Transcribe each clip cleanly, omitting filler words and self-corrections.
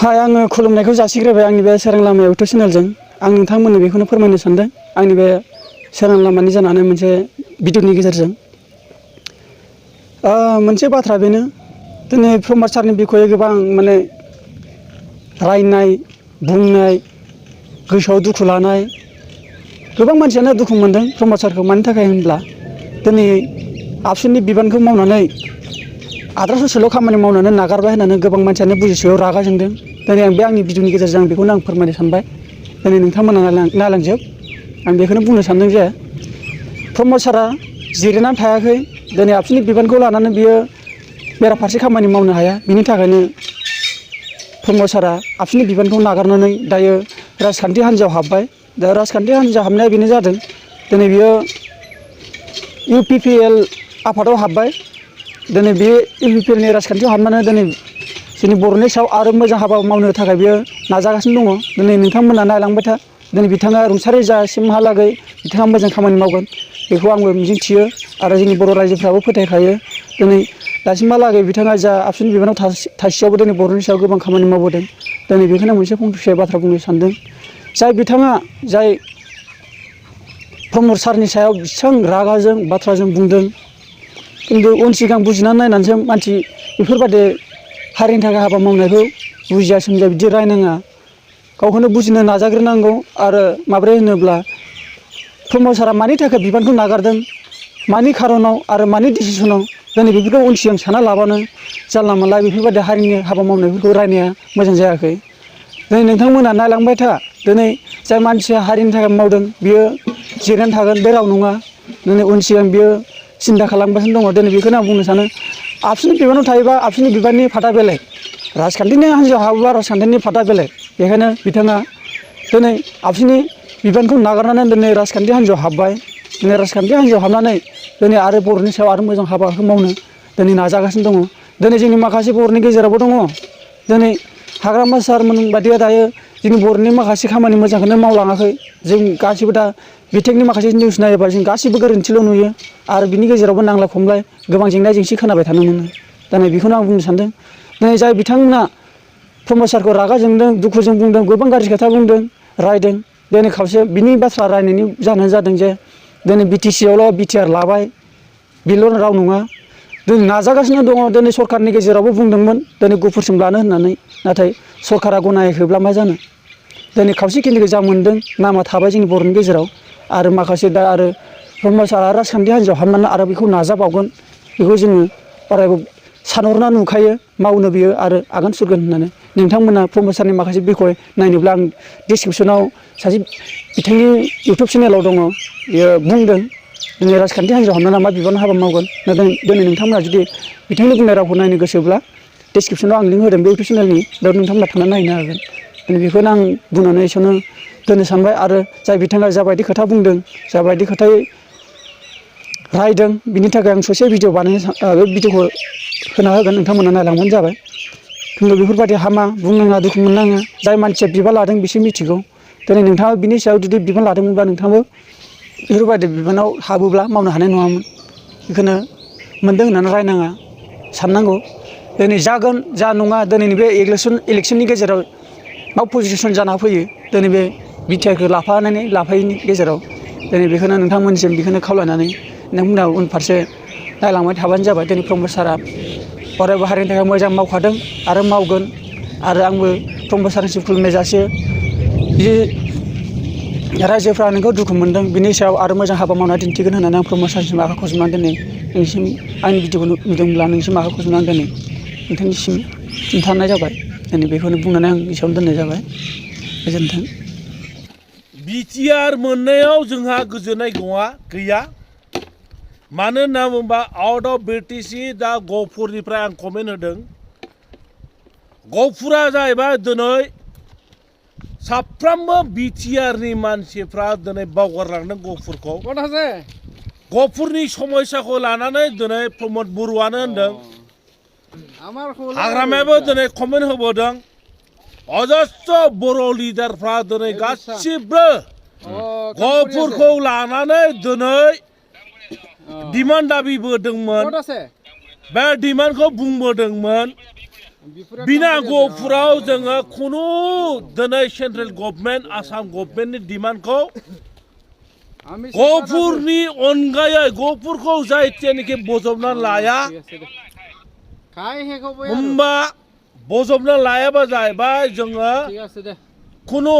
हाय आङो खुलुमनायखौ जासिग्रोबाय आंनि बे सोरां लामा इउटुब चेनेलजों आं नोंथांमोननो बेखौनो फोरमायनो सानदों आंनि बे सोरां लामानि जानानै मोनसे भिडिअनि गेजेरजों मोनसे बाथ्रा बेनो दिनै प्रमद सारनि बिखयै गोबां माने रायनाय बुंनाय गोसोआव दुखु लानाय गोबां मानसियानो दुखु मोनदों प्रमद सारखौ मानि थाखाय होनब्ला दिनै आबसुनि बिबानखौ मावनानै आद्रा ससेल' खामानि मावनानै नागारबाय होननानै गोबां मानसियानो बुजिस'याव रागा जोंदों दिनै आं बे आंनि भिडिअनि गेजेरजों आं बेखौनो आं फोरमायनो सानबाय दिनै नोंथांमोना नायलांजोब आं बेखौनो बुंनो सानदों जे प्रमद सारा जिरायनानै थायाखै दिनै आबसुनि बिबानखौ लानानै बियो बेराफारसे खामानि मावनो हाया बिनि थाखायनो प्रमद सारा आबसुनि बिबानखौ नागारनानै दायो राजखान्थि हान्जायाव हाबबाय दा राजखान्थि हान्जायाव हाबनाया बेनो जादों दिनै बियो UPPL आफादाव हाबबाय दिनै बे UPPL नि राजखान्थियाव हाबनानै दिनै जोंनि बर'नि सायाव आरो मोजां हाबा मावनो थाखाय बियो नाजागासिनो दङ दिनै नोंथांमोना नायलांबाय था दिनै बिथाङा रुंसारि जासिमहालागै बिथाङा मोजां खामानि मावगोन बेखौ आंबो मिजिंथियो आरो जोंनि बर' रायजोफ्राबो फोथायखायो दिनै दासिमहालागै बिथाङा जा आबसुनि बिबानाव थासेयावबो दिनै बर'नि सायाव गोबां खामानि मावबोदों दिनै बेखौनो मोनसे फंसे बाथ्रा बुंनो सानदों बिथाङा जाय प्रमद सारनि सायाव बेसेबां रागाजों बाथ्राजों बुंदों खिन्थु उन सिगां बुजिनानै नायनानैसो मानसि बेफोरबायदि हारिनि थाखाय हाबा मावनायखौ बुजिया सोमजिया बिदि रायनाङा गावखौनो बुजिनो नाजाग्रोनांगौ आरो माब्रै होनोब्ला प्रमद सारा मानि थाखाय बिबानखौ नागारदों मानि खारनाव आरो मानि डिसिसनाव दिनै बेफोरखौ उन सिगां साना लाबानो जानला मोनला बेफोरबायदि हारिनि हाबा मावनायफोरखौ रायनाया मोजां जायाखै दिनै नोंथांमोना नायलांबाय था दिनै जाय मानसिया हारिनि थाखाय मावदों बियो जिरायनानै थागोन बे राव नङा दिनै उन सिगां बियो सिन्था खालामगासिनो दङ दिनै बेखौनो आं बुंनो सानो आबसुनि बिबानाव थायोबा आबसुनि बिबाननि फादा बेलेग राजखान्थिनि हान्जायाव हाबोबा राजखान्थिनि फादा बेलेग बेखायनो बिथाङा दिनै आबसुनि बिबानखौ नागारनानै दिनै राजखान्थि हान्जायाव हाबबाय दिनै राजखान्थि हान्जायाव हाबनानै दिनै आरो बर'नि सायाव आरो मोजां हाबाखौ मावनो दिनै नाजागासिनो दङ दिनै जोंनि माखासे बर'नि गेजेरावबो दङ दिनै हाग्रामा सारमोन बायदिया दायो जोंनि बर'नि माखासे खामानि मोजांखौनो मावलाङाखै जों गासिबो दा बिटेकनि माखासे निउस नायोबा जों गासिबो गोरोन्थिल' नुयो आरो बिनि गेजेरावबो नांलाय खमलाय गोबां जेंना जेंसि खोनाबाय थानो मोनो दिनै बेखौनो आं बुंनो सानदों दिनै जाय बिथांमोना प्रमद सारखौ रागा जोंदों दुखुजों बुंदों गोबां गाज्रि खोथा बुंदों रायदों दिनै खावसे बिनि बाथ्रा रायनायनि जाहोनानो जादों जे दिनै BTC आवल' BTR लाबाय बेल' राव नङा दिनै नाजागासिनो दङ दिनै सरकारनि गेजेरावबो बुंदोंमोन दिनै गुफुरसिम लानो होननानै नाथाय सरकारा गनायाखैब्ला मा जानो दिनै खावसे खिनिखौ जा मोनदों नामा थाबाय जोंनि बर'नि गेजेराव आरो माखासे दा आरो प्रमद सारा राजखान्थि हान्जायाव हाबनानै आरो बेखौ नाजाबावगोन बेखौ जोङो अरायबो सानहरना नुखायो मावनो बियो आरो आगान सुरगोन होननानै नोंथांमोना प्रमद सारनि माखासे बिखय नायनोब्ला आं डिसक्रिपसनाव सासे बिथांनि इउटुब चेनेलाव दङ बियो बुंदों दिनै राजखान्थि हान्जायाव हाबनानै मा बिबान हाबा मावगोन दिनै नोंथांमोना जुदि बिथांनि बुंनाय रावखौ नायनो गोसोब्ला डिसक्रिपसनाव आं लिंक होदों बे इउटुब चेनेलनि बेयाव नोंथांमोना थांनानै नायनो हागोन दिनै बेखौनो आं बुंनानै एसेयावनो दोननो सानबाय आरो जाय बिथाङा जाबायदि खोथा बुंदों जाबायदि खोथायै रायदों बिनि थाखाय आं ससे भिडिअ बानायनो बे भिडिअखौ होना होगोन नोंथांमोना नायलांबानो जाबाय खिन्थु बेफोरबायदि हामा बुंनाङा दुखु मोननाङा जाय मानसिया बिबान लादों बिसोर मिथिगौ दिनै नोंथाङा बिनि सायाव जुदि बिबान लादोंमोनब्ला नोंथाङाबो बेफोरबायदि बिबानाव हाबोब्ला मावनो हानाय नङामोन बेखौनो मोनदों होननानै रायनाङा साननांगौ दिनै जागोन जा नङा दिनैनि बे इलेक्सननि गेजेराव मा पजिसन जाना फैयो दिनै बे बिटिआरखौ लाफायैनि गेजेराव दिनै बेखौनो नोंथांमोनसिम बेखौनो खावलायनानै नोंथांमोना उनफारसे नायलांबाय थाबानो जाबाय दिनै प्रमद सारा अरायबो हारिनि थाखाय मोजां मावखादों आरो मावगोन आरो आंबो प्रमद सारनिसिम खुलुमनाय जासियो बे रायजोफ्रा नोंखौ दुखु मोनदों बिनि सायाव आरो मोजां हाबा मावना दिन्थिगोन होननानै आं प्रमद सारनिसिम आखाइ खबजबनानै दिनै नोंसिम आंनि भिडिअखौ नुदोंब्ला नोंसिम आखाइ खबजबनानै दिनै नोंथांनिसिम खिन्थानाय जाबाय दिनै बेखौनो बुंनानै आं एसेयावनो दोननाय जाबाय गोजोन्थों। बिटिआर मोननायाव जोंहा गोजोननाय गैया मानो होनना बुङोबा आउट अफ BTC दा गहपुरनिफ्राय आं कमेन्ट होदों गहपुरा जाहैबाय दिनै साफ्रोमबो बिटिआरनि मानसिफ्रा दिनै बावगारलांदों गहपुरखौ गहपुरनि समस्याखौ लानानै दिनै प्रमद बर'आनो होनदों हाग्रामायाबो दिनै कमेन्ट होबोदों अजस्र बर' लिडारफ्रा दिनै गासिबो गहपुरखौ लानानै दिनै डिमान्ड दाबिबोदोंमोन बे डिमान्डखौ बुंबोदोंमोन बिना गफुराव जोङो खुनु दिनै सेन्ट्रेल गभर्नमेन्ट आसाम गभर्नमेन्टनि डिमान्डखौ गफुरनि अनगायै गफुरखौ जाय जेनोखि बजबना लाया होमबा बजबना लायाबा जाहैबाय जोङो खुनु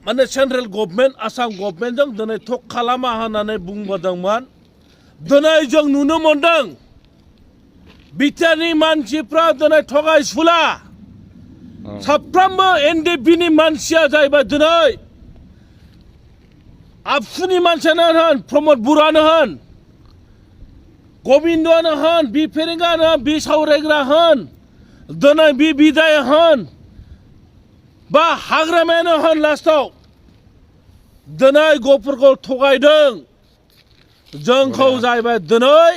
माने सेन्ट्रेल गभर्नमेन्ट आसाम गभर्नमेन्टजों दिनै थक खालामा होननानै बुंबोदोंमोन दिनै जों नुनो मोनदों बिटिआरनि मानसिफ्रा दिनै थगायसुला साफ्रोमबो एनडिएफबिनि मानसिया जाहैबाय दिनै आबसुनि मानसियानो होन प्रमद बर'आनो होन गबिन्दआनो होन बि फेरेंगानो होन बि सावरायग्रा होन दिनै बि बिदाय होन बा हाग्रामायानो होन लास्टाव दिनै गफुरखौ थगायदों जोंखौ जाहैबाय दिनै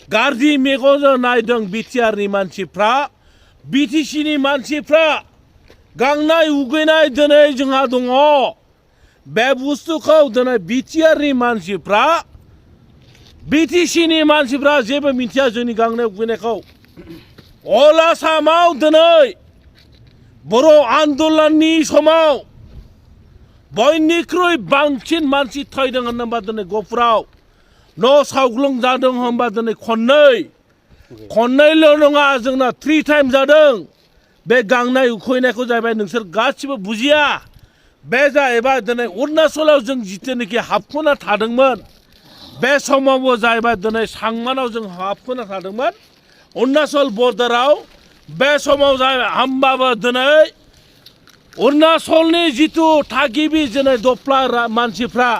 गाज्रि मेगनजों नायदों बिटिआरनि मानसिफ्रा बिटिसिनि मानसिफ्रा गांनाय उखैनाय दिनै जोंहा दङ बे बुस्थुखौ दिनै बिटिआरनि मानसिफ्रा बिटिसिनि मानसिफ्रा जेबो मिथिया जोंनि गांनाय उखैनायखौ अल आसामाव दिनै बर' आन्दलननि समाव बयनिख्रुइ बांसिन मानसि थैदों होनोबा दिनै गफुराव न' सावग्लुंजादों होनबा दिनै खननैल' नङा जोंना 3 टाइम जादों बे गांनाय उखैनायखौ जाहैबाय नोंसोर गासिबो बुजिया बे जाहैबाय दिनै अरुणाचलाव जों जिथुनाखि हाबख'ना थादोंमोन बे समावबो जाहैबाय दिनै सांमानाव जों हाबख'ना थादोंमोन अरुणाचल बर्डाराव बे समाव जाहैबाय होमबाबो दिनै अरुणाचलनि जिथु थागिबि दिनै दफ्ला मानसिफ्रा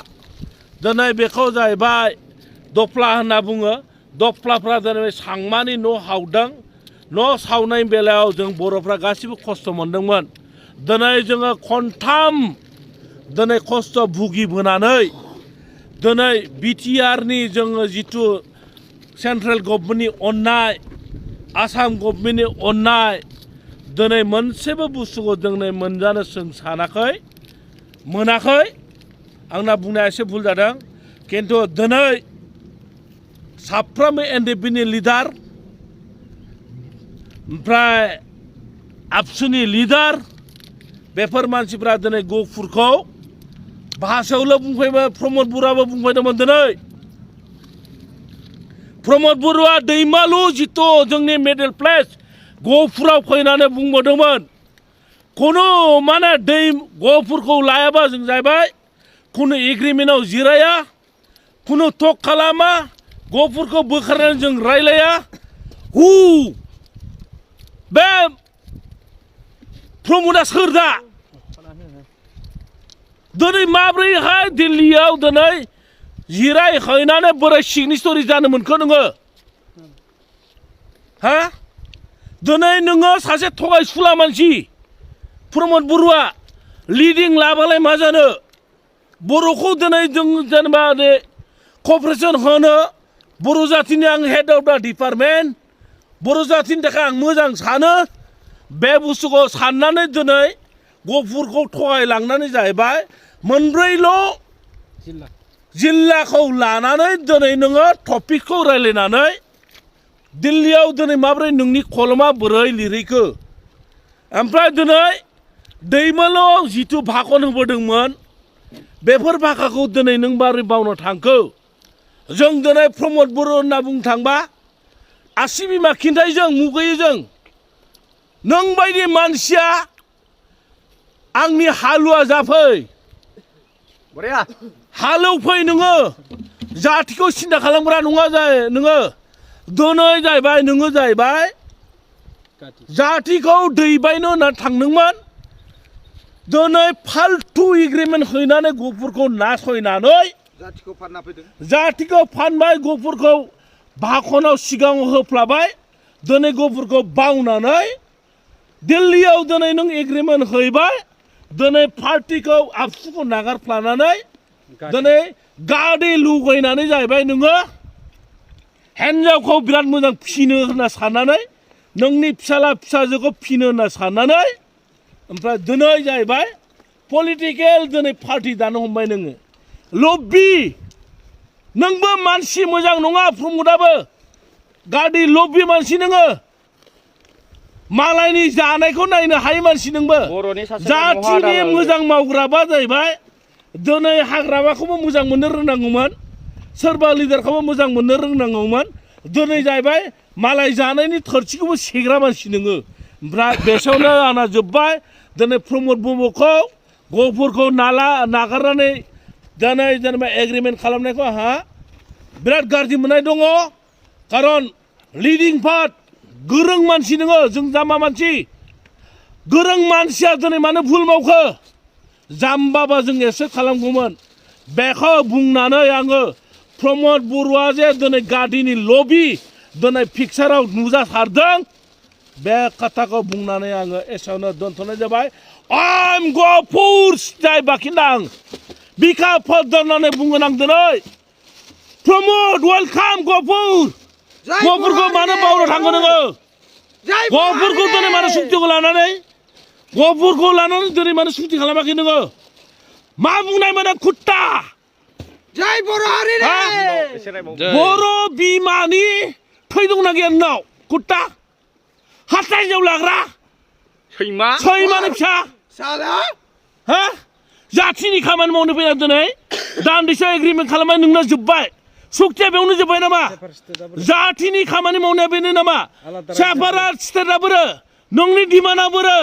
दिनै बेखौ जाहैबाय दफ्ला होनना बुङो दफ्लाफ्रा दिनै सांमानि न' हावदों न' सावनाय बेलायाव जों बर'फ्रा गासिबो खस्थ' मोनदोंमोन दिनै जोङो खनथाम दिनै खस्थ' भुगिबोनानै दिनै बिटिआरनि जोङो जिथु सेन्ट्रेल गभर्नमेन्टनि अननाय आसाम गभर्नमेन्टनि अननाय दिनै मोनसेबो बुस्थुखौ दिनै मोनजानो जों सानाखै मोनाखै आंना बुंनाया एसे भुल जादों खिन्थु दिनै साफ्रोमबो एनडिएफबिनि लिडार ओमफ्राय आबसुनि लिडार बेफोर मानसिफ्रा दिनै गफुरखौ भाषायावल' बुंफैबाय प्रमद बर'आबो बुंफैदोंमोन दिनै प्रमद बर'आ दैमालु जिथु जोंनि मिडल प्लेस गफुराव फैनानै बुंबोदोंमोन खुनु माने गफुरखौ लायाबा जों जाहैबाय खुनु एग्रिमेन्टआव जिराया खुनु टक खालामा गफुरखौ बोखारनानै जों रायलाया बे प्रमदआ सोर दा दिनै माब्रैहाय दिल्लीयाव दिनै जिरायहैनानै बोरै सिगनेचरि जानो मोनखो नोङो हा दिनै नोङो सासे थगायसुला मानसि प्रमद बर'आ लिडिं लाबालाय मा जानो बर'खौ दिनै जों जेनेबा कपारेसन होनो बर' जातिनि आं हेड अफ दा डिपार्टमेन्ट बर' जातिनि थाखाय आं मोजां सानो बे बुस्थुखौ साननानै दिनै गफुरखौ थगायलांनानै जाहैबाय मोनब्रैल' जिल्लाखौ लानानै दिनै नोङो टपिकखौ रायलायनानै दिल्लीयाव दिनै माब्रै नोंनि कलमा बोरै लिरहैखो ओमफ्राय दिनै दैमालुआव जिथु भाखन होबोदोंमोन बेफोर भाखाखौ दिनै नों माबोरै बावनो थांखो जों दिनै प्रमद बर' होनना बुंनो थांबा आसि बिमा खिन्थायो जों मुगैयो जों नों बायदि मानसिया आंनि हालुवा जाफै हालौफै नोङो जातिखौ सिन्था खालामग्रा नङा नोङो दिनै जाहैबाय नोङो जाहैबाय जातिखौ दैबायनो होननानै थांदोंमोन दिनै फाल्थु एग्रिमेन्ट हैनानै गफुरखौ नासयनानै जातिखौ फानबाय गफुरखौ भाखनाव सिगाङाव होफ्लाबाय दिनै गफुरखौ बावनानै दिल्लीयाव दिनै नों एग्रिमेन्ट हैबाय दिनै पार्टिखौ आबसुखौ नागारफ्लानानै दिनै गादै लुगैनानै जाहैबाय नोङो हिन्जावखौ बिराद मोजां फिनो होनना साननानै नोंनि फिसाला फिसाजोखौ फिनो होनना साननानै ओमफ्राय दिनै जाहैबाय पलिटिकेल दिनै पार्टि दानो हमबाय नोङो लब्बि नोंबो मानसि मोजां नङा प्रमदाबो गादै लब्बि मानसि नोङो मालायनि जानायखौ नायनो हायै मानसि नोंबो जाथिनि मोजां मावग्राबा जाहैबाय दिनै हाग्रामाखौबो मोजां मोननो रोंनांगौमोन सोरबा लिडारखौबो मोजां मोननो रोंनांगौमोन दिनै जाहैबाय मालाय जानायनि थोरसिखौबो सेग्रा मानसि नोङो ओमफ्राय बेसेयावनो आंना जोब्बाय दिनै प्रमद ब्रह्मखौ गफुरखौ नागारनानै दिनै जेनेबा एग्रिमेन्ट खालामनायखौ आंहा बिराद गाज्रि मोननाय दङ खारन लिडिं पार्ट गोरों मानसि नोङो जों जाम्बा मानसि गोरों मानसिया दिनै मानो भुल मावखो जाम्बाबा जों एसे खालामगौमोन बेखौ बुंनानै आङो प्रमद बर'आ जे दिनै गादिनि लबि दिनै पिक्साराव नुजासारदों बे खोथाखौ बुंनानै आङो एसेयावनो दोनथ'नाय जाबाय आम गफुर जाय बाखिन्दां बिखा फदरनानै बुंगोन आं दिनै प्रमद वेलकाम गफुर गफुरखौ मानो बावनो थांगो नोङो गफुरखौ दिनै मानो सुक्तिखौ लानानै दिनै मानो सुक्ति खालामाखै नोङो मा बुंनाय मोनो कुत्ता जय बर' हारिनि बर' बिमानि थै दंना गैया नोंनाव कुत्ता हाथाय जौ लाग्रा सैमानि फिसा हा जाथिनि खामानि मावनो फैना दिनै दान्दिसे एग्रिमेन्ट खालामनाय नोंना जोब्बाय सुक्तिया बेयावनो जोब्बाय नामा जाथिनि खामानि मावनाया बेनो नामा साफारा स्टेटआ बोरो नोंनि डिमान्डआ बोरो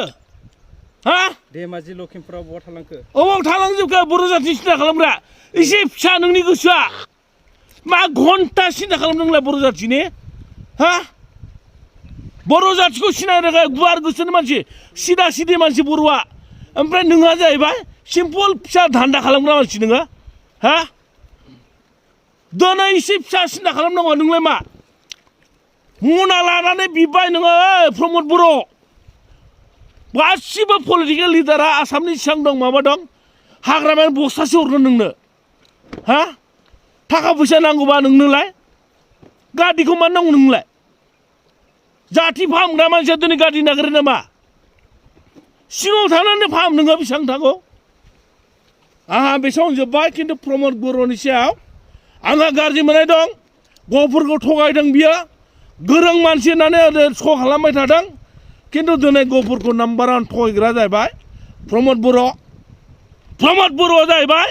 हा धेमाजि लखिमपुराव बहा थालांखो अबाव थालांजोबखो बर' जाथि सिन्था खालामग्रा एसे फिसा नोंनि गोसोआ मा घन्टा सिन्था खालामदोंलाय बर' जाथिनि हा बर' जाथिखौ सिनायनो थाखाय गुवार गोसोनि मानसि सिदा सिदि मानसि बर'आ ओमफ्राय नोंहा जाहैबाय सिम्पल फिसा धान्दा खालामग्रा मानसि नोङो हा दिनै एसे फिसा सिन्था खालामनांगौ नोंलाय मा मना लानानै बिबाय नोङो प्रमद बर' गासिबो पलिटिकेल लिडारा आसामनि सिगां दं माबा दं हाग्रामायाव बस्थासे हरगोन नोंनो हा थाखा फैसा नांगौबा नोंनोलाय गादिखौ मानो नांगौ नोंलाय जाथि फाहामग्रा मानसिया दिनै गादि नागिरो नामा सिङाव थानानै फाहाम नोङो बेसेबां थांगौ आंहा बेसेबां जोब्बाय खिन्थु प्रमद बर'नि सायाव आंहा गाज्रि मोननाय दं गफुरखौ थगायदों बियो गोरों मानसि होननानै श' खालामबाय थादों खिन्थु दिनै गफुरखौ नाम्बार 1 थगायग्रा जाहैबाय प्रमद बर'आ जाहैबाय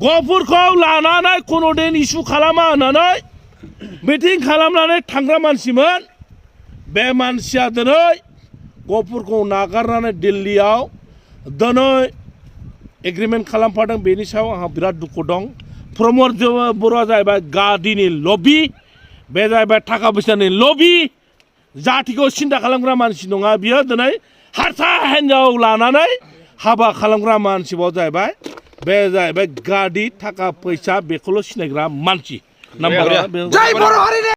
गफुरखौ लानानै खुनु दिन इसु खालामा होननानै मिटिं खालामनानै थांग्रा मानसिमोन बे मानसिया दिनै गफुरखौ नागारनानै दिल्लीयाव दिनै एग्रिमेन्ट खालामफादों बेनि सायाव आंहा बिराद दुखु दं प्रमद बर'आ जाहैबाय गादिनि लबि बे जाहैबाय थाखा फैसानि लबि जातिखौ सिन्था खालामग्रा मानसि नङा बियो दिनै हारसा हिन्जाव लानानै हाबा खालामग्रा मानसिबाव जाहैबाय बे जाहैबाय गादि थाखा फैसा बेखौल' सिनायग्रा मानसि नाम्बार